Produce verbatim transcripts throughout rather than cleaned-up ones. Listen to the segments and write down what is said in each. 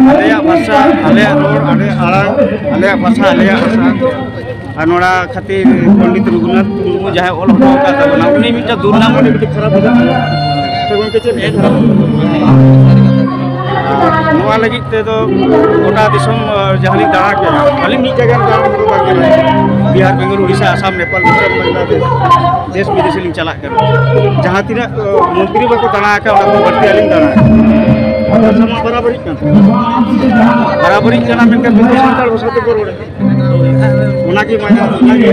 ᱟᱞᱮᱭᱟᱜ ᱵᱷᱟᱥᱟ, ᱟᱞᱮᱭᱟᱜ ᱨᱚᱲ, ᱟᱞᱮᱭᱟᱜ ᱟᱲᱟᱝ, ᱟᱞᱮᱭᱟᱜ ᱵᱷᱟᱥᱟ, ᱟᱞᱮᱭᱟᱜ ᱵᱷᱟᱥᱟ᱾ ᱟᱨ ᱱᱚᱣᱟ ᱠᱷᱟᱹᱛᱤᱨ ᱯᱚᱱᱰᱤᱛ ᱨᱚᱜᱷᱩᱱᱟᱛᱷ ᱢᱩᱨᱢᱩ ᱡᱟᱦᱟᱸᱭ ᱚᱞ ᱦᱚᱴᱚ ᱟᱠᱟᱫ ᱛᱟᱵᱚᱱᱟ, ᱩᱱᱤ ᱢᱤᱫᱴᱟᱝ ᱫᱩᱨᱱᱟᱢ ᱟᱹᱰᱤ ᱠᱷᱟᱨᱟᱯ ᱵᱩᱡᱷᱟᱹᱜ ᱠᱟᱱᱟ᱾ ᱥᱮ ᱜᱚᱢᱠᱮ, ᱪᱮᱫ ᱮᱱ? ᱱᱚᱣᱟ ᱞᱟᱹᱜᱤᱫ ᱛᱮᱫᱚ ᱜᱚᱴᱟ ᱫᱤᱥᱚᱢ, ᱟᱸ, ᱡᱟᱦᱟᱸ ᱞᱤᱧ ᱫᱟᱬᱟ ᱠᱮᱫᱟ, ᱠᱷᱟᱹᱞᱤ ᱢᱤᱫ ᱡᱟᱭᱜᱟ ᱨᱮ ᱫᱟᱬᱟ ᱠᱟᱛᱮ ᱵᱟᱝ ᱠᱟᱱᱟ᱾ ᱵᱤᱦᱟᱨ, ᱵᱮᱝᱜᱚᱞ, ᱩᱲᱤᱥᱥᱟ, ᱟᱥᱟᱢ, ᱱᱮᱯᱟᱞ, ᱵᱷᱩᱴᱟᱱ, ᱵᱟᱝᱞᱟᱫᱮᱥ, ᱫᱮᱥ ᱵᱤᱫᱮᱥ ᱞᱤᱧ ᱪᱟᱞᱟᱜ ᱠᱟᱱᱟ᱾ ᱡᱟᱦᱟᱸ ᱛᱤᱱᱟᱹᱜ, ᱟᱸ, ᱢᱚᱱᱛᱨᱤ ᱵᱟᱠᱚ ᱫᱟᱬᱟ ᱟᱠᱟᱫ, ᱚᱱᱟ ᱠᱷᱚᱱ ᱵᱟᱹᱲᱛᱤ ᱟᱹᱞᱤᱧ ᱫᱟᱬᱟ ᱟᱠᱟᱫᱟ᱾ ᱵᱷᱟᱥᱟ ᱢᱟ ᱵᱟᱨᱟᱵᱟᱹᱨᱤᱜ ᱠᱟᱱ ᱛᱟᱵᱚᱱᱟ᱾ ᱵᱟᱨᱟᱵᱟᱹᱨᱤᱜ ᱠᱟᱱᱟ, ᱢᱮᱱᱠᱷᱟᱱ ᱡᱚᱛᱚ ᱥᱟᱱᱛᱟᱲ ᱵᱷᱟᱥᱟ ᱛᱮᱠᱚ ᱨᱚᱲᱮᱫ᱾ ᱚᱱᱟᱜᱮ ᱢᱟᱭᱟ, ᱚᱱᱟᱜᱮ᱾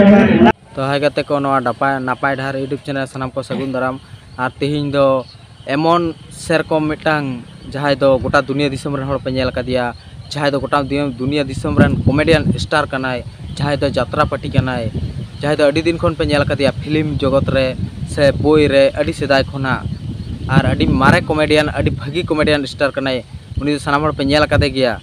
ᱛᱚ ᱦᱟᱭ ᱜᱟᱛᱮ ᱠᱚ, ᱱᱚᱣᱟ ᱱᱟᱯᱟᱭ, ᱱᱟᱯᱟᱭ ᱰᱟᱦᱟᱨ YouTube ᱪᱮᱱᱮᱞ ᱥᱟᱱᱟᱢ ᱠᱚ ᱥᱟᱹᱜᱩᱱ ᱫᱟᱨᱟᱢ᱾ ᱟᱨ ᱛᱮᱦᱮᱧ ᱫᱚ ᱮᱢᱚᱱ ᱥᱮᱨᱚᱠᱚᱢ ᱢᱤᱫᱴᱟᱝ, ᱡᱟᱦᱟᱸᱭ ᱫᱚ ᱜᱚᱴᱟ ᱫᱩᱱᱤᱭᱟᱹ ᱫᱤᱥᱚᱢ ᱨᱮᱱ ᱦᱚᱲ ᱯᱮ ᱧᱮᱞ ᱟᱠᱟᱫᱮᱭᱟ, ᱡᱟᱦᱟᱸᱭ ᱫᱚ ᱜᱚᱴᱟ ᱫᱩᱱᱤᱭᱟᱹ, ᱫᱩᱱᱤᱭᱟᱹ ᱫᱤᱥᱚᱢ ᱨᱮᱱ comedian star ᱠᱟᱱᱟᱭ, ᱡᱟᱦᱟᱸᱭ ᱫᱚ ᱡᱟᱛᱨᱟ ᱯᱟᱹᱴᱤ ᱠᱟᱱᱟᱭ, ᱡᱟᱦᱟᱸᱭ ᱫᱚ ᱟᱹᱰᱤ ᱫᱤᱱ ᱠᱷᱚᱱ ᱯᱮ ᱧᱮᱞ ᱟᱠᱟᱫᱮᱭᱟ ᱯᱷᱤᱞᱢ ᱡᱚᱜᱚᱛ ᱨᱮ ᱥᱮ ᱵᱳᱭ ᱨᱮ, ᱟᱹᱰᱤ ᱥᱮᱫᱟᱭ ᱠᱷᱚᱱᱟᱜ᱾ ᱟᱨ ᱟᱹᱰᱤ ᱢᱟᱨᱮ comedian, ᱟᱹᱰᱤ ᱵᱷᱟᱹᱜᱤ comedian star ᱠᱟᱱᱟᱭ᱾ ᱩᱱᱤ ᱫᱚ ᱥᱟᱱᱟᱢ ᱦᱚᱲ ᱯᱮ ᱧᱮᱞ ᱟᱠᱟᱫᱮ ᱜᱮᱭᱟ᱾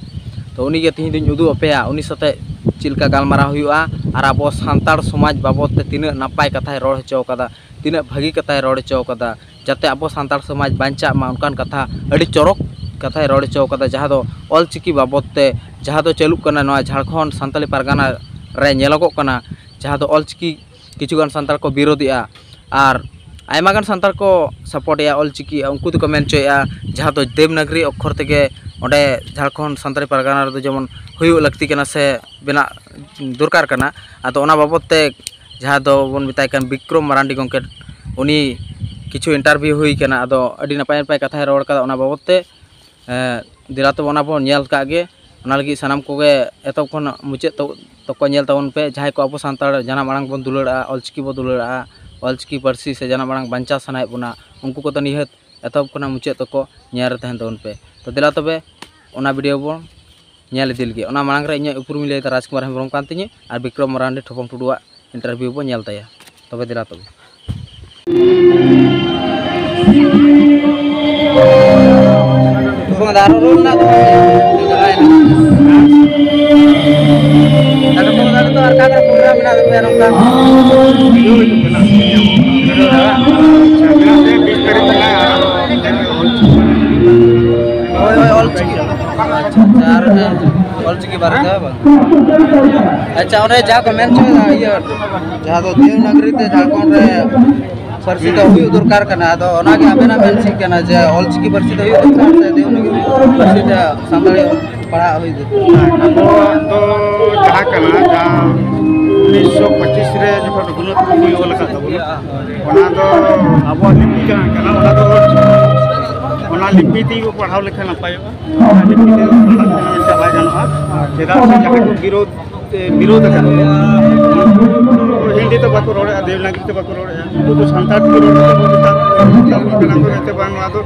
ᱛᱚ ᱩᱱᱤ ᱜᱮ ᱛᱮᱦᱮᱧ ᱫᱚᱧ ᱩᱫᱩᱜ ᱟᱯᱮᱭᱟ, ᱩᱱᱤ ᱥᱟᱛᱮ ᱪᱮᱫ ᱞᱮᱠᱟ ᱜᱟᱞᱢᱟᱨᱟᱣ ᱦᱩᱭᱩᱜᱼᱟ ᱟᱨ ᱟᱵᱚ ᱥᱟᱱᱛᱟᱲ ᱥᱚᱢᱟᱡᱽ ᱵᱟᱵᱚᱫ ᱛᱮ ᱛᱤᱱᱟᱹᱜ ᱱᱟᱯᱟᱭ ᱠᱟᱛᱷᱟᱭ ᱨᱚᱲ ᱦᱚᱪᱚ ᱠᱟᱫᱟ, ᱛᱤᱱᱟᱹᱜ ᱵᱷᱟᱹᱜᱤ ᱠᱟᱛᱷᱟᱭ ᱨᱚᱲ ᱦᱚᱪᱚ ᱠᱟᱫᱟ, ᱡᱟᱛᱮ ᱟᱵᱚ ᱥᱟᱱᱛᱟᱲ ᱥᱚᱢᱟᱡᱽ ᱵᱟᱧᱪᱟᱜ ᱢᱟ, ᱚᱱᱠᱟᱱ ᱠᱟᱛᱷᱟ, ᱟᱹᱰᱤ ᱪᱚᱨᱚᱠ ᱠᱟᱛᱷᱟᱭ ᱨᱚᱲ ᱦᱚᱪᱚ ᱠᱟᱫᱟ᱾ ᱡᱟᱦᱟᱸ ᱫᱚ ᱚᱞᱪᱤᱠᱤ ᱵᱟᱵᱚᱫ ᱛᱮ, ᱡᱟᱦᱟᱸ ᱫᱚ ᱪᱟᱹᱞᱩᱜ ᱠᱟᱱᱟ ᱱᱚᱣᱟ ᱡᱷᱟᱲᱠᱷᱚᱸᱰ ᱥᱟᱱᱛᱟᱲᱤ ᱯᱟᱨᱜᱟᱱᱟ ᱨᱮ, ᱧᱮᱞᱚᱜᱚᱜ ᱠᱟᱱᱟ, ᱡᱟᱦᱟᱸ ᱫᱚ ᱚᱞᱪᱤᱠᱤ ᱠᱤᱪᱷᱩᱜᱟᱱ ᱥᱟᱱᱛᱟᱲ ᱠᱚ ᱵᱤᱨᱳᱫᱮᱜᱼᱟ᱾ ᱟᱨ ᱟᱭᱢᱟ ᱜᱟᱱ ᱥᱟᱱᱛᱟᱲ ᱠᱚ ᱥᱟᱯᱳᱨᱴᱮᱜᱼᱟ ᱚᱞᱪᱤᱠᱤ, ᱩᱱᱠᱩ ᱫᱚᱠᱚ ᱢᱮᱱ ᱦᱚᱪᱚᱭᱮᱫᱼᱟ ᱡᱟᱦᱟᱸ ᱫᱚ ᱫᱮᱵᱽᱱᱟᱜᱽᱨᱤ ᱚᱠᱠᱷᱚᱨ ᱛᱮᱜᱮ ᱚᱸᱰᱮ ᱡᱷᱟᱲᱠᱷᱚᱸᱰ ᱥᱟᱱᱛᱟᱲᱤ ᱯᱟᱨᱜᱟᱱᱟ ᱨᱮᱫᱚ ᱡᱮᱢᱚᱱ ᱦᱩᱭᱩᱜ ᱞᱟᱹᱠᱛᱤ ᱠᱟᱱᱟ ᱥᱮ ᱵᱮᱱᱟᱜ ᱫᱚᱨᱠᱟᱨ ᱠᱟᱱᱟ᱾ ᱟᱫᱚ ᱚᱱᱟ ᱵᱟᱵᱚᱫ ᱛᱮ ᱡᱟᱦᱟᱸ ᱫᱚᱵᱚᱱ ᱢᱮᱛᱟᱭ ᱠᱟᱱ ᱵᱤᱠᱨᱚᱢ ᱢᱟᱨᱟᱱᱰᱤ ᱜᱚᱢᱠᱮ, ᱩᱱᱤ ᱠᱤᱪᱷᱩ interview ᱦᱩᱭ ᱠᱟᱱᱟ, ᱟᱫᱚ ᱟᱹᱰᱤ ᱱᱟᱯᱟᱭ ᱱᱟᱯᱟᱭ ᱠᱟᱛᱷᱟᱭ ᱨᱚᱲ ᱠᱟᱫᱟ ᱚᱱᱟ ᱵᱟᱵᱚᱫ ᱛᱮ᱾ ᱮᱸ, ᱫᱮᱞᱟ ᱛᱚᱵᱮ ᱚᱱᱟ ᱵᱚᱱ ᱧᱮᱞ ᱠᱟᱜ ᱜᱮ᱾ ᱚᱱᱟ ᱞᱟᱹᱜᱤᱫ ᱥᱟᱱᱟᱢ ᱠᱚᱜᱮ ᱮᱛᱚᱦᱚᱵ ᱠᱷᱚᱱ ᱢᱩᱪᱟᱹᱫ ᱛᱚ-, ᱛᱚᱠᱚ ᱧᱮᱞ ᱛᱟᱵᱚᱱ ᱯᱮ᱾ ᱡᱟᱦᱟᱸᱭ ᱠᱚ ᱟᱵᱚ ᱥᱟᱱᱛᱟᱲ ᱡᱟᱱᱟᱢ ᱟᱲᱟᱝ ᱵᱚᱱ ᱫᱩᱞᱟᱹᱲᱟᱜᱼᱟ, ᱚᱞᱪᱤᱠᱤ ᱵᱚᱱ ᱫᱩᱞᱟᱹᱲᱟᱜᱼᱟ, ᱚᱞᱪᱤᱠᱤ ᱯᱟᱹᱨᱥᱤ ᱥᱮ ᱡᱟᱱᱟᱢ ᱟᱲᱟᱝ ᱵᱟᱧᱪᱟᱣ ᱥᱟᱱᱟᱭᱮᱫ ᱵᱚᱱᱟ, ᱩᱱᱠᱩ ᱠᱚᱫᱚ ᱱᱤᱦᱟᱹᱛ ᱮᱛᱚᱦᱚᱵ ᱠᱷᱚᱱᱟᱜ ᱢᱩᱪᱟᱹᱫ ᱛᱚᱠᱚ ᱧᱮᱞ ᱨᱮ ᱛᱟᱦᱮᱱ ᱛᱟᱵᱚᱱ ᱯᱮ᱾ ᱛᱚ ᱫᱮᱞᱟ ᱛᱚᱵᱮ ᱚᱱᱟ video ᱵᱚᱱ ᱧᱮᱞ ᱤᱫᱤ ᱞᱮᱜᱮ᱾ ᱚᱱᱟ ᱢᱟᱲᱟᱝ ᱨᱮ ᱤᱧᱟᱹᱜ ᱩᱯᱨᱩᱢᱤᱧ ᱞᱟᱹᱭᱫᱟ, ᱨᱟᱡᱽᱠᱩᱢᱟᱨ ᱦᱮᱢᱵᱨᱚᱢ ᱠᱟᱱ ᱛᱤᱧᱟᱹ ᱟᱨ ᱵᱤᱠᱨᱚᱢ ᱢᱟᱨᱟᱱᱰᱤ ᱴᱷᱚᱯᱚᱝ ᱴᱩᱰᱩᱣᱟᱜ interview ᱵᱚᱱ ᱧᱮᱞ ᱛᱟᱭᱟ᱾ ᱛᱚᱵᱮ ᱫᱮᱞᱟ ᱛᱚᱵᱮ᱾ ᱴᱷᱚᱯᱚᱝ ᱫᱟ ᱟᱨᱚ ᱨᱩ ᱨᱮᱱᱟᱜ ᱫᱚ ᱪᱟᱵᱟᱭᱮᱱᱟ᱾ ᱟᱫᱚ ᱴᱷᱚᱯᱚᱝ ᱫᱟ ᱱᱤᱛᱚᱜ ᱟᱨ ᱚᱠᱟ ᱠᱚᱨᱮ program ᱢᱮᱱᱟᱜ ᱛᱟᱯᱮᱭᱟ ᱱᱚᱝᱠᱟ? ᱦᱳᱭ, ᱦᱳᱭ, ᱚᱞ ᱪᱤᱠᱤ᱾ ᱟᱪᱪᱷᱟ, ᱟᱨ ᱚᱞᱪᱤᱠᱤ ᱵᱟᱨᱮᱛᱮ ᱵᱟᱝ? ᱟᱪᱪᱷᱟ, ᱚᱸᱰᱮ ᱡᱟᱦᱟᱸ ᱠᱚ ᱢᱮᱱ ᱦᱚᱪᱚᱭᱮᱫᱟ, ᱤᱭᱟᱹ, ᱡᱟᱦᱟᱸ ᱫᱚ ᱫᱮᱵᱽᱱᱟᱜᱚᱨᱤ ᱛᱮ ᱡᱷᱟᱲᱠᱷᱚᱸᱰ ᱨᱮ ᱯᱟᱹᱨᱥᱤ ᱫᱚ ᱦᱩᱭᱩᱜ ᱫᱚᱨᱠᱟᱨ ᱠᱟᱱᱟ, ᱟᱫᱚ ᱚᱱᱟᱜᱮ ᱟᱵᱮᱱᱟᱜ ᱢᱮᱱ ᱪᱮᱫ ᱠᱟᱱᱟ ᱡᱮ ᱚᱞᱪᱤᱠᱤ ᱯᱟᱹᱨᱥᱤ ᱫᱚ ᱦᱩᱭᱩᱜ ᱫᱚᱨᱠᱟᱨ ᱥᱮ ᱫᱮᱵᱽᱱᱟᱜᱚᱨᱤ ᱯᱟᱹᱨᱥᱤ ᱛᱮ ᱥᱟᱱᱛᱟᱲᱤ ᱯᱟᱲᱦᱟᱜ ᱦᱩᱭ ᱫᱚᱨᱠᱟᱨ? ᱟᱵᱚᱣᱟᱜ ᱫᱚ ᱡᱟᱦᱟᱸ ᱠᱟᱱᱟ, ᱡᱟᱦᱟᱸ ᱩᱱᱤᱥᱥᱚ ᱯᱚᱸᱪᱤᱥ ᱨᱮ ᱡᱚᱠᱷᱚᱱ ᱨᱚᱜᱷᱩᱱᱟᱛᱷ ᱢᱩᱨᱢᱩᱭ ᱚᱞ ᱟᱠᱟᱫ ᱛᱟᱵᱚᱱᱟ, ᱚᱱᱟ ᱫᱚ ᱟᱵᱚᱣᱟᱜ ᱞᱤᱯᱤ ᱠᱟᱱᱟ, ᱠᱟᱱᱟ, ᱚᱱᱟ ᱫᱚ, ᱚᱱᱟ ᱞᱤᱯᱤ ᱛᱮᱜᱮ ᱵᱚ ᱯᱟᱲᱦᱟᱣ ᱞᱮᱠᱷᱟᱱ ᱱᱟᱯᱟᱭᱚᱜᱼᱟ᱾ ᱚᱱᱟ ᱞᱤᱯᱤ ᱛᱮ ᱯᱟᱲᱦᱟᱣ ᱞᱮᱠᱷᱟᱱ ᱢᱮᱱᱛᱮ ᱵᱟᱭ ᱜᱟᱱᱚᱜᱼᱟ, ᱪᱮᱫᱟᱜ ᱥᱮ ᱡᱟᱦᱟᱸᱭ ᱠᱚ ᱵᱤᱨᱳᱫ, ᱵᱤᱨᱳᱫ ᱟᱠᱟᱫ ᱵᱚᱱᱟ, ᱦᱤᱱᱫᱤ ᱛᱮ ᱵᱟᱠᱚ ᱨᱚᱲᱮᱫᱼᱟ, ᱫᱮᱵᱽᱱᱟᱜᱚᱨᱤ ᱛᱮ ᱵᱟᱠᱚ ᱨᱚᱲᱮᱫᱼᱟ, ᱩᱱᱠᱩ ᱫᱚ ᱥᱟᱱᱛᱟᱲ ᱛᱮᱜᱮ ᱨᱚᱲ ᱠᱟᱛᱮ ᱵᱚ ᱢᱮᱛᱟ ᱠᱚ ᱠᱟᱱᱟ ᱠᱚ ᱢᱮᱱᱛᱮ ᱵᱟᱝ, ᱱᱚᱣᱟ ᱫᱚ,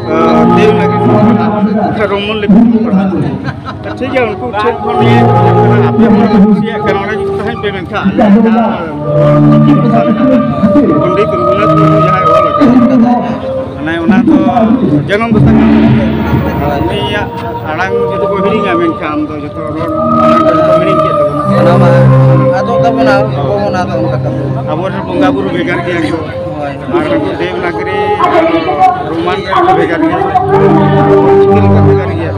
ᱟᱸ, ᱫᱮᱵᱽᱱᱟᱜᱚᱨᱤ ᱛᱮ ᱯᱟᱲᱦᱟᱜ, ᱨᱳᱢᱟᱱ ᱞᱤᱯᱤ ᱛᱮ ᱯᱟᱲᱦᱟᱜ᱾ ᱴᱷᱤᱠ ᱜᱮᱭᱟ, ᱩᱱᱠᱩ ᱴᱷᱮᱱ ᱠᱷᱚᱱ ᱱᱤᱭᱟᱹ ᱠᱟᱛᱷᱟ ᱠᱟᱱᱟ, ᱟᱯᱮ ᱦᱚᱸ ᱠᱩᱥᱤᱭᱟᱜ ᱠᱟᱱᱟ, ᱚᱸᱰᱮ ᱡᱩᱫᱤ ᱛᱟᱦᱮᱱ ᱯᱮ ᱢᱮᱱᱠᱷᱟᱱ ᱟᱞᱮ ᱡᱟᱦᱟᱸ ᱪᱤᱠᱤ ᱵᱷᱟᱥᱟ ᱢᱮᱱᱟᱜᱼᱟ, ᱯᱚᱱᱰᱤᱛ ᱨᱚᱜᱷᱩᱱᱟᱛᱷ ᱢᱩᱨᱢᱩ ᱡᱟᱦᱟᱸᱭ ᱚᱞ ᱟᱠᱟᱫᱟ, ᱢᱟᱱᱮ ᱚᱱᱟ ᱫᱚ ᱡᱟᱱᱟᱢ ᱫᱚᱥᱟ ᱠᱟᱱᱟ᱾ ᱩᱱᱤᱭᱟᱜ ᱟᱲᱟᱝ ᱡᱩᱫᱤ ᱠᱚ ᱦᱤᱲᱤᱧᱟ, ᱢᱮᱱᱠᱷᱟᱱ ᱫᱚ ᱡᱚᱛᱚ ᱨᱚᱲ ᱟᱲᱟᱝ ᱠᱚ ᱦᱤᱲᱤᱧ ᱠᱮᱫ ᱛᱟᱵᱚᱱᱟ᱾ ᱚᱱᱟ ᱢᱟ ᱟᱫᱚᱜ ᱛᱟᱵᱚᱱᱟ, ᱟᱵᱚ ᱚᱱᱟ ᱫᱚ ᱚᱱᱠᱟ ᱠᱟᱛᱮ᱾ ᱟᱵᱚᱨᱮᱱ ᱵᱚᱸᱜᱟ ᱵᱩᱨᱩ ᱵᱷᱮᱜᱟᱨ ᱜᱮᱭᱟ ᱠᱚ᱾ ᱦᱳᱭ᱾ ᱟᱨ ᱱᱩᱠᱩ ᱫᱮᱵᱽᱱᱟᱜᱚᱨᱤ, ᱨᱳᱢᱟᱱ ᱨᱮᱱ ᱠᱚ ᱵᱷᱮᱜᱟᱨ ᱜᱮᱭᱟ, ᱚᱞᱪᱤᱠᱤ ᱨᱮᱱ ᱠᱚ ᱵᱷᱮᱜᱟᱨ ᱜᱮᱭᱟ᱾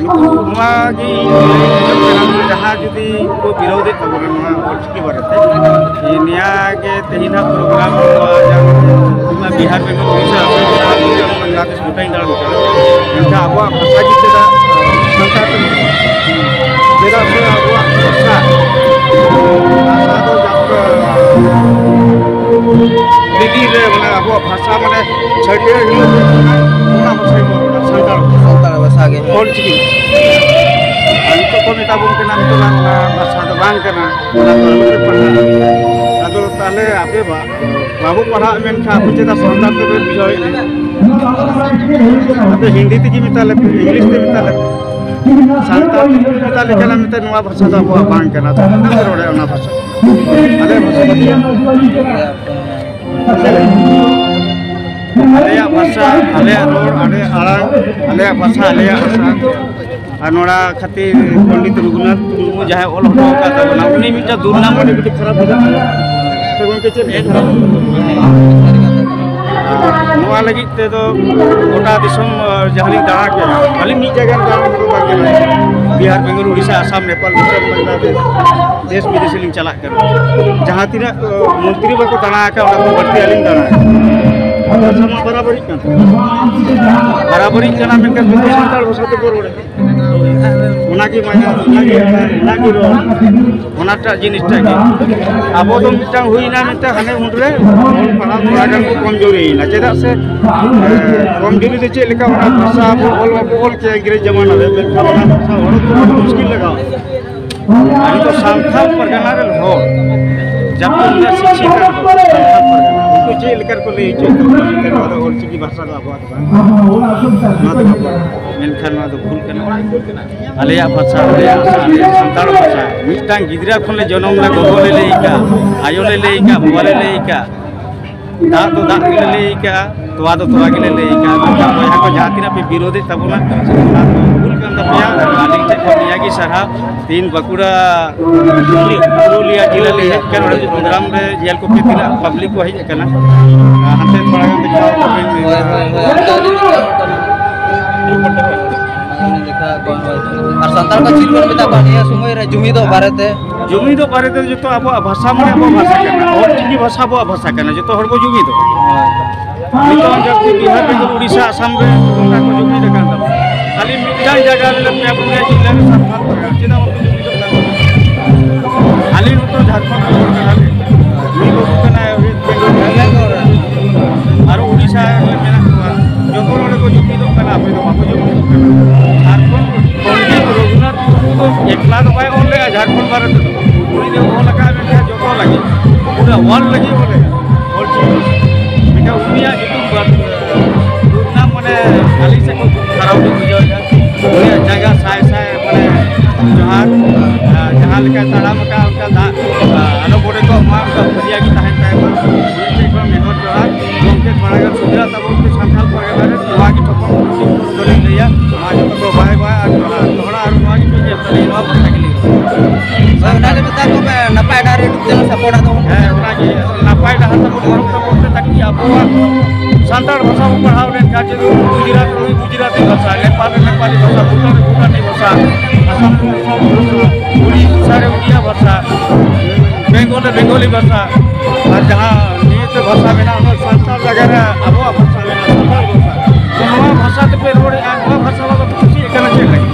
ᱱᱩᱠᱩ ᱱᱚᱣᱟ ᱜᱮ ᱤᱧ ᱢᱮᱱ ᱠᱟᱱᱟ, ᱡᱟᱦᱟᱸ ᱡᱩᱫᱤ ᱠᱚ ᱵᱤᱨᱳᱫᱮᱫ ᱛᱟᱵᱚᱱᱟ ᱱᱚᱣᱟ ᱚᱞᱪᱤᱠᱤ ᱵᱟᱨᱮᱛᱮ, ᱱᱤᱭᱟᱹ ᱜᱮ ᱛᱮᱦᱮᱧ ᱦᱟᱸᱜ ᱯᱨᱳᱜᱨᱟᱢ ᱱᱚᱣᱟ ᱡᱟᱦᱟᱸ ᱵᱤᱦᱟᱨ, ᱵᱮᱝᱜᱚᱞ, ᱩᱲᱤᱥᱥᱟ, ᱵᱟᱝᱞᱟᱫᱮᱥ ᱜᱚᱴᱟᱧ ᱫᱟᱬᱟᱱ ᱠᱟᱱᱟ, ᱢᱮᱱᱠᱷᱟᱱ ᱟᱵᱚᱣᱟᱜ ᱵᱷᱟᱥᱟ ᱜᱮ ᱪᱮᱫᱟᱜ ᱥᱟᱱᱛᱟᱲ ᱛᱮ? ᱪᱮᱫᱟᱜ ᱥᱮ ᱟᱵᱚᱣᱟᱜ ᱵᱷᱟᱥᱟ, ᱵᱷᱟᱥᱟ ᱫᱚ ᱡᱟᱦᱟᱸ ᱫᱤᱫᱤ ᱨᱮ, ᱢᱟᱱᱮ, ᱟᱵᱚᱣᱟᱜ ᱵᱷᱟᱥᱟ, ᱢᱟᱱᱮ, ᱪᱷᱟᱹᱴᱭᱟᱹᱨ ᱦᱤᱞᱳᱜ ᱚᱱᱟ ᱵᱷᱟᱥᱟ ᱜᱮᱵᱚᱱ ᱨᱚᱲᱟ, ᱥᱟᱱᱛᱟᱲ ᱵᱷᱟᱥᱟ᱾ ᱥᱟᱱᱛᱟᱲ ᱵᱷᱟᱥᱟ ᱜᱮ᱾ ᱚᱞ ᱪᱤᱠᱤ᱾ ᱟᱨ ᱱᱤᱛᱚᱜ ᱠᱚ ᱢᱮᱛᱟ ᱵᱚᱱ ᱠᱟᱱᱟ, ᱱᱤᱛᱚᱜ ᱚᱱᱟ ᱵᱷᱟᱥᱟ ᱫᱚ ᱵᱟᱝ ᱠᱟᱱᱟ, ᱚᱱᱟ ᱫᱚ ᱟᱞᱚᱯᱮ ᱯᱟᱲᱦᱟᱜᱼᱟ᱾ ᱟᱫᱚ ᱛᱟᱦᱞᱮ ᱟᱯᱮ ᱵᱟ-, ᱵᱟᱵᱚ ᱯᱟᱲᱦᱟᱜ ᱢᱮᱱᱠᱷᱟᱱ ᱟᱯᱮ ᱪᱮᱫᱟᱜ ᱥᱟᱱᱛᱟᱲ ᱛᱮᱯᱮ ᱵᱩᱡᱷᱟᱹᱣᱮᱫ ᱞᱮᱭᱟ? ᱟᱯᱮ ᱦᱤᱱᱫᱤ ᱛᱮᱜᱮ ᱢᱮᱛᱟ ᱞᱮᱯᱮ, ᱤᱝᱞᱤᱥ ᱛᱮ ᱢᱮᱛᱟ ᱞᱮᱯᱮ, ᱥᱟᱱᱛᱟᱲ ᱛᱮᱜᱮ ᱢᱮᱛᱟ ᱞᱮ ᱠᱟᱱᱟ, ᱢᱮᱱᱛᱮ ᱱᱚᱣᱟ ᱵᱷᱟᱥᱟ ᱫᱚ ᱟᱵᱚᱣᱟᱜ ᱵᱟᱝ ᱠᱟᱱᱟ, ᱛᱚ ᱪᱮᱫᱟᱜ ᱯᱮ ᱨᱚᱲᱮᱫ ᱚᱱᱟ ᱵᱷᱟᱥᱟ? ᱟᱞᱮ ᱵᱷᱟᱥᱟ ᱫᱚ ᱟᱞᱮᱭᱟᱜ ᱵᱷᱟᱥᱟ, ᱟᱞᱮᱭᱟᱜ ᱨᱚᱲ, ᱟᱞᱮᱭᱟᱜ ᱟᱲᱟᱝ, ᱟᱞᱮᱭᱟᱜ ᱵᱷᱟᱥᱟ, ᱟᱞᱮᱭᱟᱜ ᱵᱷᱟᱥᱟ᱾ ᱟᱨ ᱱᱚᱣᱟ ᱠᱷᱟᱹᱛᱤᱨ ᱯᱚᱱᱰᱤᱛ ᱨᱚᱜᱷᱩᱱᱟᱛᱷ ᱢᱩᱨᱢᱩ ᱡᱟᱦᱟᱸᱭ ᱚᱞ ᱦᱚᱴᱚ ᱟᱠᱟᱫ ᱛᱟᱵᱚᱱᱟ, ᱩᱱᱤ ᱢᱤᱫᱴᱟᱝ ᱫᱩᱨᱱᱟᱢ ᱟᱹᱰᱤ ᱠᱟᱹᱴᱤᱡ ᱠᱷᱟᱨᱟᱯ ᱵᱩᱡᱷᱟᱹᱜ ᱠᱟᱱᱟ᱾ ᱥᱮ ᱜᱚᱢᱠᱮ, ᱪᱮᱫ ᱞᱮᱠᱟ ᱠᱷᱟᱨᱟᱯ? ᱱᱚᱣᱟ ᱞᱟᱹᱜᱤᱫ ᱛᱮᱫᱚ ᱜᱚᱴᱟ ᱫᱤᱥᱚᱢ, ᱟᱸ, ᱡᱟᱦᱟᱸ ᱞᱤᱧ ᱫᱟᱬᱟ ᱠᱮᱫᱟ, ᱠᱷᱟᱹᱞᱤ ᱢᱤᱫ ᱡᱟᱭᱜᱟ ᱨᱮ ᱫᱟᱬᱟ ᱫᱚ ᱵᱟᱝ ᱠᱟᱱᱟ᱾ ᱵᱤᱦᱟᱨ, ᱵᱮᱝᱜᱟᱞᱩᱨᱩ, ᱩᱲᱤᱥᱥᱟ, ᱟᱥᱟᱢ, ᱱᱮᱯᱟᱞ, ᱵᱷᱩᱴᱟᱱ, ᱵᱟᱝᱞᱟᱫᱮᱥ, ᱫᱮᱥ ᱵᱤᱫᱮᱥ ᱞᱤᱧ ᱪᱟᱞᱟᱜ ᱠᱟᱱᱟ᱾ ᱡᱟᱦᱟᱸ ᱛᱤᱱᱟᱹᱜ, ᱟᱸ, ᱢᱚᱱᱛᱨᱤ ᱵᱟᱠᱚ ᱫᱟᱬᱟ ᱟᱠᱟᱫ, ᱚᱱᱟ ᱠᱷᱚᱱ ᱵᱟᱹᱲᱛᱤ ᱟᱹᱞᱤᱧ ᱫᱟᱬᱟ ᱟᱠᱟᱫᱟ᱾ ᱵᱷᱟᱥᱟ ᱢᱟ ᱵᱟᱨᱟᱵᱟᱹᱨᱤᱜ ᱠᱟᱱ, ᱵᱟᱨᱟᱵᱟᱹᱨᱤᱜ ᱠᱟᱱᱟ, ᱢᱮᱱᱠᱷᱟᱱ ᱡᱚᱛᱚ ᱥᱟᱱᱛᱟᱲ ᱵᱷᱟᱥᱟ ᱛᱮᱠᱚ ᱨᱚᱲᱮᱫ᱾ ᱚᱱᱟᱜᱮ ᱢᱟᱭᱟ, ᱚᱱᱟᱜᱮ, ᱚᱱᱟᱜᱮ ᱨᱚᱲ, ᱚᱱᱟᱴᱟᱜ ᱡᱤᱱᱤᱥᱴᱟᱜ ᱜᱮ᱾ ᱟᱵᱚ ᱫᱚ ᱢᱤᱫᱴᱟᱝ ᱦᱩᱭᱱᱟ, ᱢᱤᱫᱴᱟᱝ ᱦᱟᱱᱮ ᱩᱱᱨᱮ ᱚᱞ ᱯᱟᱲᱦᱟᱣ ᱛᱷᱚᱲᱟ ᱜᱟᱱ ᱠᱚ ᱠᱚᱢᱡᱳᱨᱤᱭᱮᱱᱟ᱾ ᱪᱮᱫᱟᱜ ᱥᱮ, ᱮ, ᱠᱚᱢᱡᱳᱨᱤ ᱫᱚ ᱪᱮᱫ ᱞᱮᱠᱟ, ᱚᱱᱟ ᱵᱷᱟᱥᱟ ᱟᱵᱚ ᱚᱞ ᱵᱟᱵᱚ ᱚᱞ ᱠᱮᱭᱟ ᱤᱝᱨᱮᱡᱽ ᱡᱟᱢᱟᱱᱟ ᱨᱮ, ᱢᱮᱱᱠᱷᱟᱱ ᱚᱱᱟ ᱵᱷᱟᱥᱟ ᱦᱚᱲ ᱫᱚ ᱟᱹᱰᱤ ᱢᱩᱥᱠᱤᱞ ᱞᱟᱜᱟᱣ᱾ ᱟᱵᱚ ᱫᱚ ᱥᱟᱱᱛᱟᱲ ᱯᱟᱨᱜᱟᱱᱟ ᱨᱮᱱ ᱦᱚᱲ, ᱡᱟᱵᱠᱤ ᱩᱱᱟᱹᱜ ᱥᱤᱠᱠᱷᱤᱛ ᱦᱚᱲ, ᱥᱟᱱᱛᱟᱲ ᱯᱟᱨᱜᱟᱱᱟ, ᱩᱱᱠᱩ ᱪᱮᱫ ᱞᱮᱠᱟ ᱨᱮᱠᱚ ᱞᱟᱹᱭ ᱦᱚᱪᱚᱭᱮᱫ ᱛᱟᱵᱚᱱᱟ, ᱱᱚᱣᱟ ᱫᱚ ᱚᱞᱪᱤᱠᱤ ᱵᱷᱟᱥᱟ ᱫᱚ ᱟᱵᱚᱣᱟᱜ ᱫᱚ ᱵᱟᱝ᱾ ᱱᱚᱣᱟ ᱫᱚ ᱟᱵᱚ, ᱢᱮᱱᱠᱷᱟᱱ ᱱᱚᱣᱟ ᱫᱚ ᱵᱷᱩᱞ ᱠᱟᱱᱟ᱾ ᱟᱞᱮᱭᱟᱜ ᱵᱷᱟᱥᱟ, ᱟᱞᱮᱭᱟᱜ ᱵᱷᱟᱥᱟ, ᱟᱞᱮᱭᱟᱜ ᱥᱟᱱᱛᱟᱲ ᱵᱷᱟᱥᱟ᱾ ᱢᱤᱫᱴᱟᱝ ᱜᱤᱫᱽᱨᱟᱹ ᱠᱷᱚᱱ ᱞᱮ ᱡᱚᱱᱚᱢ ᱞᱮ, ᱜᱚᱜᱚ ᱞᱮ ᱞᱟᱹᱭ ᱟᱠᱟᱫ, ᱟᱭᱳ ᱞᱮ ᱞᱟᱹᱭ ᱟᱠᱟᱫ, ᱵᱟᱵᱟ ᱞᱮ ᱞᱟᱹᱭ ᱟᱠᱟᱫ, ᱫᱟᱜ ᱫᱚ ᱫᱟᱜ ᱜᱮᱞᱮ ᱞᱟᱹᱭ ᱟᱠᱟᱫᱼᱟ, ᱛᱚᱣᱟ ᱫᱚ ᱛᱚᱣᱟ ᱜᱮᱞᱮ ᱞᱟᱹᱭ ᱟᱠᱟᱫᱼᱟ᱾ ᱢᱮᱱᱠᱷᱟᱱ ᱵᱚᱭᱦᱟ ᱠᱚ ᱡᱟᱦᱟᱸ ᱛᱤᱱᱟᱹᱜ ᱯᱮ ᱵᱤᱨᱳᱫᱮᱫ ᱛᱟᱵᱚᱱᱟ, ᱚᱱᱟ ᱫᱚ ᱵᱷᱩᱞ ᱠᱟᱱ ᱛᱟᱯᱮᱭᱟ᱾ ᱟᱨ ᱟᱹᱞᱤᱧ ᱴᱷᱮᱱ ᱠᱷᱚᱱ ᱱᱤᱭᱟᱹ ᱜᱮ ᱥᱟᱨᱦᱟᱣ, ᱛᱤᱦᱤᱧ ᱵᱟᱸᱠᱩᱲᱟ ᱯᱩᱨᱩᱞᱤᱭᱟᱹ ᱡᱮᱞᱟ ᱞᱮ ᱦᱮᱡ ᱟᱠᱟᱱ, ᱱᱚᱰᱮ ᱯᱨᱳᱜᱨᱟᱢ ᱨᱮ ᱧᱮᱞ ᱠᱚᱯᱮ ᱛᱤᱱᱟᱹᱜ ᱯᱟᱵᱽᱞᱤᱠ ᱠᱚ ᱦᱮᱡ ᱟᱠᱟᱱᱟ᱾ ᱟᱨ ᱦᱟᱱᱛᱮ ᱛᱷᱚᱲᱟ ᱜᱟᱱ ᱫᱮᱠᱷᱟᱣ ᱠᱚᱵᱮᱱ᱾ ᱦᱳᱭ, ᱦᱳᱭ, ᱦᱳᱭ, ᱚᱱᱠᱟ ᱜᱮ ᱧᱮᱞᱚᱜ ᱠᱟᱱᱟ᱾ ᱢᱟᱱᱮ ᱫᱮᱠᱷᱟᱣ ᱠᱚᱣᱟ, ᱦᱳᱭ᱾ ᱟᱨ ᱥᱟᱱᱛᱟᱲ ᱠᱚ ᱪᱮᱫ ᱵᱚᱱ ᱢᱮᱛᱟ ᱠᱚᱣᱟ ᱱᱤᱭᱟᱹ ᱥᱚᱢᱚᱭ ᱨᱮ ᱡᱩᱢᱤᱫᱚᱜ ᱵᱟᱨᱮᱛᱮ? ᱡᱩᱢᱤᱫᱚᱜ ᱵᱟᱨᱮᱛᱮ ᱡᱚᱛᱚ ᱟᱵᱚᱣᱟᱜ ᱵᱷᱟᱥᱟ ᱢᱟᱱᱮ ᱟᱵᱚᱣᱟᱜ ᱵᱷᱟᱥᱟ ᱠᱟᱱᱟ, ᱚᱞᱪᱤᱠᱤ ᱵᱷᱟᱥᱟ ᱟᱵᱚᱣᱟᱜ ᱵᱷᱟᱥᱟ ᱠᱟᱱᱟ, ᱡᱚᱛᱚ ᱦᱚᱲ ᱵᱚ ᱡᱩᱢᱤᱫᱚᱜᱼᱟ᱾ ᱦᱳᱭ᱾ ᱱᱤᱛᱚᱜ ᱡᱟᱹᱥᱛᱤ ᱵᱤᱦᱟᱨ, ᱵᱮᱝᱜᱚᱞ, ᱩᱲᱤᱥᱥᱟ, ᱟᱥᱟᱢ ᱨᱮ ᱚᱱᱠᱟ ᱠᱚ ᱡᱩᱢᱤᱫ ᱟᱠᱟᱱ ᱛᱟᱵᱚᱱᱟ᱾ ᱠᱷᱟᱹᱞᱤ ᱢᱤᱫᱴᱟᱝ ᱡᱟᱭᱜᱟ ᱨᱮ ᱯᱮᱭᱟ ᱯᱩᱱᱭᱟ ᱡᱤᱞᱟ ᱨᱮ ᱥᱟᱱᱛᱟᱲ ᱯᱟᱨᱜᱟᱱᱟ, ᱪᱮᱫᱟᱜ ᱵᱟᱠᱚ ᱡᱩᱢᱤᱫᱚᱜ ᱠᱟᱱᱟ? ᱟᱹᱞᱤᱧ ᱦᱚᱸᱛᱚ ᱡᱷᱟᱲᱠᱷᱚᱸᱰ ᱨᱮᱱ ᱦᱚᱲ ᱠᱟᱱᱟᱞᱤᱧ᱾ ᱱᱩᱭ ᱵᱟᱹᱵᱩ ᱠᱟᱱᱟᱭ ᱳᱭᱮᱥᱴ ᱵᱮᱝᱜᱚᱞ ᱨᱮᱱ᱾ ᱟᱨᱚ ᱩᱲᱤᱥᱥᱟ ᱨᱮ ᱢᱮᱱᱟᱜ ᱠᱚᱣᱟ᱾ ᱡᱚᱛᱚ ᱱᱚᱰᱮ ᱠᱚ ᱡᱩᱢᱤᱫᱚᱜ ᱠᱟᱱᱟ, ᱟᱯᱮ ᱫᱚ ᱵᱟᱠᱚ ᱡᱩᱢᱤᱫᱚᱜ ᱠᱟᱱᱟ᱾ ᱡᱷᱟᱲᱠᱷᱚᱸᱰ ᱯᱚᱱᱰᱤᱛ ᱨᱚᱜᱷᱩᱱᱟᱛᱷ ᱢᱩᱨᱢᱩ ᱫᱚ ᱮᱠᱞᱟ ᱫᱚ ᱵᱟᱭ ᱚᱞ ᱞᱮᱜᱼᱟ ᱡᱷᱟᱲᱠᱷᱚᱸᱰ ᱵᱟᱨᱮ ᱛᱮᱫᱚ᱾ ᱩᱱᱤ ᱫᱚ ᱚᱞ ᱟᱠᱟᱫ ᱢᱮᱱᱠᱷᱟᱱ ᱡᱚᱛᱚ ᱞᱟᱹᱜᱤᱫ, ᱯᱩᱨᱟᱹ ᱣᱟᱨᱞᱰ ᱞᱟᱹᱜᱤᱫ ᱚᱞ ᱞᱮᱜᱼᱟ ᱚᱞ ᱪᱤᱠᱤ᱾ ᱢᱮᱱᱠᱷᱟᱱ ᱩᱱᱤᱭᱟᱜ ᱧᱩᱛᱩᱢ ᱵᱟᱨ-, ᱫᱩᱨᱱᱟᱢ ᱢᱟᱱᱮ ᱟᱹᱞᱤᱧ ᱥᱮᱫ ᱠᱷᱚᱱ ᱠᱷᱩᱵ ᱠᱷᱟᱨᱟᱯ ᱞᱤᱧ ᱵᱩᱡᱷᱟᱹᱣ ᱮᱫᱟ᱾ ᱩᱱᱤᱭᱟᱜ ᱡᱟᱸᱜᱟ ᱥᱟᱭ ᱥᱟᱭ ᱢᱟᱱᱮ ᱡᱚᱦᱟᱨ, ᱟᱨ ᱡᱟᱦᱟᱸ ᱞᱮᱠᱟᱭ ᱛᱟᱲᱟᱢ ᱟᱠᱟᱫ ᱚᱱᱠᱟ ᱫᱟᱜ, ᱟᱨ ᱟᱞᱚ ᱵᱚᱰᱮ ᱠᱚᱜ ᱢᱟ, ᱚᱱᱠᱟ ᱯᱷᱟᱹᱨᱭᱟᱹ ᱜᱮ ᱛᱟᱦᱮᱱ ᱛᱟᱭ ᱢᱟ᱾ ᱩᱱᱤ ᱴᱷᱮᱱ ᱠᱷᱚᱱ ᱱᱮᱦᱚᱨ ᱡᱚᱦᱟᱨ, ᱜᱚᱢᱠᱮ ᱢᱟᱲᱟᱝ ᱨᱮ ᱥᱩᱵᱤᱫᱷᱟ ᱛᱟᱵᱚᱱ ᱯᱮ ᱥᱟᱱᱛᱟᱲ ᱯᱟᱨᱜᱟᱱᱟ ᱨᱮ, ᱱᱚᱣᱟ ᱜᱮ ᱴᱷᱚᱯᱚᱝ ᱫᱚᱞᱤᱧ ᱞᱟᱹᱭᱟ᱾ ᱢᱟ ᱡᱚᱛᱚ ᱠᱚ ᱵᱟᱭ ᱵᱟᱭ ᱟᱨ ᱡᱚᱦᱟᱨ᱾ ᱫᱚᱦᱲᱟ ᱟᱨ ᱱᱚᱣᱟ ᱜᱮ ᱯᱮ ᱧᱮᱞ ᱛᱟᱞᱮᱭᱟ, ᱱᱚᱣᱟ ᱵᱷᱚᱨᱥᱟ ᱜᱮᱞᱤᱧ ᱨᱚᱲᱟ᱾ ᱦᱳᱭ, ᱚᱱᱟᱜᱮ ᱢᱮᱛᱟ ᱠᱚ ᱯᱮ, ᱱᱟᱯᱟᱭ ᱰᱟᱦᱟᱨ ᱨᱮ ᱰᱩᱵ ᱪᱟᱞᱟᱜ ᱥᱟᱯᱚᱴ ᱟᱫᱚ ᱵᱚᱱ᱾ ᱦᱮᱸ, ᱚᱱᱟᱜᱮ ᱱᱟᱯᱟᱭ ᱰᱟᱦᱟᱨ ᱛᱟᱵᱚᱱ ᱢᱟᱲᱟᱝ ᱛᱟᱵᱚᱱ ᱯᱮ, ᱛᱟᱠᱤ ᱟᱵᱚᱣᱟᱜ ᱥᱟᱱᱛᱟᱲ ᱵᱷᱟᱥᱟ ᱵᱚᱱ ᱯᱟᱲᱦᱟᱣ ᱞᱮᱱᱠᱷᱟᱱ ᱡᱩᱫᱤ ᱜᱩᱡᱽᱨᱟᱴ ᱨᱮ ᱜᱩᱡᱽᱨᱟᱴᱤ ᱵᱷᱟᱥᱟ, ᱱᱮᱯᱟᱞ ᱨᱮ ᱱᱮᱯᱟᱞᱤ ᱵᱷᱟᱥᱟ, ᱵᱷᱩᱴᱟᱱ ᱨᱮ ᱵᱷᱩᱴᱟᱱᱤ ᱵᱷᱟᱥᱟ, ᱟᱥᱟᱢ ᱨᱮ ᱟᱥᱟᱢᱤ ᱵᱷᱟᱥᱟ, ᱩᱲᱤᱥᱥᱟ ᱨᱮ ᱩᱲᱤᱭᱟ ᱵᱷᱟᱥᱟ, ᱵᱮᱝᱜᱚᱞ ᱨᱮ ᱵᱮᱝᱜᱚᱞᱤ ᱵᱷᱟᱥᱟ, ᱟᱨ ᱡᱟᱦᱟᱸ ᱱᱤᱭᱟᱹᱛᱮ ᱵᱷᱟᱥᱟ ᱢᱮᱱᱟᱜᱼᱟ, ᱚᱱᱟ ᱥᱟᱱᱛᱟᱲ ᱡᱟᱭᱜᱟ ᱨᱮ ᱟᱵᱚᱣᱟᱜ ᱵᱷᱟᱥᱟ ᱢᱮᱱᱟᱜᱼᱟ, ᱥᱟᱱᱛᱟᱲ ᱵᱷᱟᱥᱟ᱾ ᱛᱚ ᱱᱚᱣᱟ ᱵᱷᱟᱥᱟ ᱛᱮᱯᱮ ᱨᱚᱲᱮᱫᱼᱟ, ᱱᱚᱣᱟ ᱵᱷᱟᱥᱟ ᱵᱟᱵᱚᱫ ᱛᱮ ᱠᱩᱥᱤᱭᱟᱜ ᱠᱟᱱᱟ ᱪᱮᱫ ᱞᱟᱹᱜᱤᱫ?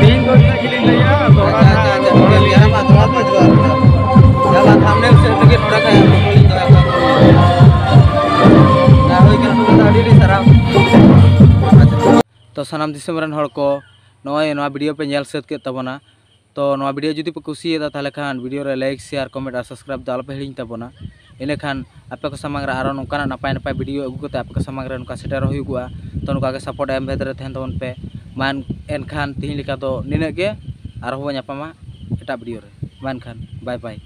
ᱛᱮᱦᱮᱧ ᱫᱚ ᱤᱱᱟᱹᱜ ᱜᱮᱞᱤᱧ ᱞᱟᱹᱭᱟ, ᱫᱚᱦᱲᱟ ᱟᱪᱪᱷᱟ, ᱟᱪᱪᱷᱟ, ᱟᱪᱪᱷᱟ, ᱱᱟᱦᱟᱜ ᱱᱚᱰᱮ ᱡᱟᱦᱟᱸ ᱢᱟ ᱫᱚᱦᱲᱟ ᱯᱮ ᱡᱚᱦᱟᱨ ᱠᱮᱫᱟ᱾ ᱡᱟᱦᱟᱸ ᱢᱟ ᱛᱷᱟᱢᱵᱱᱮᱞ ᱥᱮᱫ ᱨᱮᱜᱮ ᱱᱚᱰᱮ ᱠᱷᱚᱱ ᱟᱵᱚ ᱠᱚᱞᱤᱧ ᱫᱚᱦᱚ ᱠᱟᱜ ᱠᱟᱱᱟ᱾ ᱦᱩᱭ ᱠᱟᱱᱟ, ᱴᱷᱤᱠ ᱟᱪᱷᱮ, ᱟᱹᱰᱤ ᱟᱹᱰᱤ ᱥᱟᱨᱦᱟᱣ᱾ ᱟᱪᱪᱷᱟ᱾ ᱛᱚ ᱥᱟᱱᱟᱢ ᱫᱤᱥᱚᱢ ᱨᱮᱱ ᱦᱚᱲ ᱠᱚ, ᱱᱚᱜᱼᱚᱭ ᱱᱚᱣᱟ ᱵᱷᱤᱰᱤᱭᱳ ᱯᱮ ᱧᱮᱞ ᱥᱟᱹᱛ ᱠᱮᱫ ᱛᱟᱵᱚᱱᱟ᱾ ᱛᱚ ᱱᱚᱣᱟ ᱵᱷᱤᱰᱤᱭᱳ ᱡᱩᱫᱤ ᱯᱮ ᱠᱩᱥᱤᱭᱟᱫᱟ, ᱛᱟᱦᱚᱞᱮ ᱠᱷᱟᱱ ᱵᱷᱤᱰᱤᱭᱳ ᱨᱮ ᱞᱟᱭᱤᱠ, ᱥᱮᱭᱟᱨ, ᱠᱚᱢᱮᱱᱴ ᱟᱨ ᱥᱟᱵᱥᱠᱨᱟᱭᱤᱵ ᱫᱚ ᱟᱞᱚᱯᱮ ᱦᱤᱲᱤᱧ ᱛᱟᱵᱚᱱᱟ᱾ ᱤᱱᱟᱹᱠᱷᱟᱱ ᱟᱯᱮ ᱠᱚ ᱥᱟᱢᱟᱝ ᱨᱮ ᱟᱨᱚ ᱱᱚᱝᱠᱟᱱᱟᱜ ᱱᱟᱯᱟᱭ ᱱᱟᱯᱟᱭ ᱵᱷᱤᱰᱤᱭᱳ ᱟᱹᱜᱩ ᱠᱟᱛᱮ ᱟᱯᱮ ᱠᱚ ᱥᱟᱢᱟᱝ ᱨᱮ ᱱᱚᱝᱠᱟ ᱥᱮᱴᱮᱨᱚᱜ ᱦᱩᱭᱩᱜᱼᱟ᱾ ᱛᱚ ᱱᱚᱝᱠᱟ ᱜᱮ ᱥᱟᱯᱳᱨᱴ ᱮᱢ ᱵᱷᱮᱫ ᱨᱮ ᱛᱟᱦᱮᱱ ᱛᱟᱵᱚᱱ ᱯᱮ᱾ ᱢᱟ ᱮᱱᱠᱷᱟᱱ ᱛᱤᱦᱤᱧ ᱞᱮᱠᱟ ᱫᱚ ᱱᱤᱱᱟᱹᱜ ᱜᱮ, ᱟᱨᱦᱚᱸ ᱵᱚᱱ ᱧᱟᱯᱟᱢᱟ ᱮᱴᱟᱜ ᱵᱷᱤᱰᱤᱭᱳ ᱨᱮ᱾ ᱢᱟ ᱮᱱᱠᱷᱟᱱ ᱵᱟᱭ ᱵᱟᱭ᱾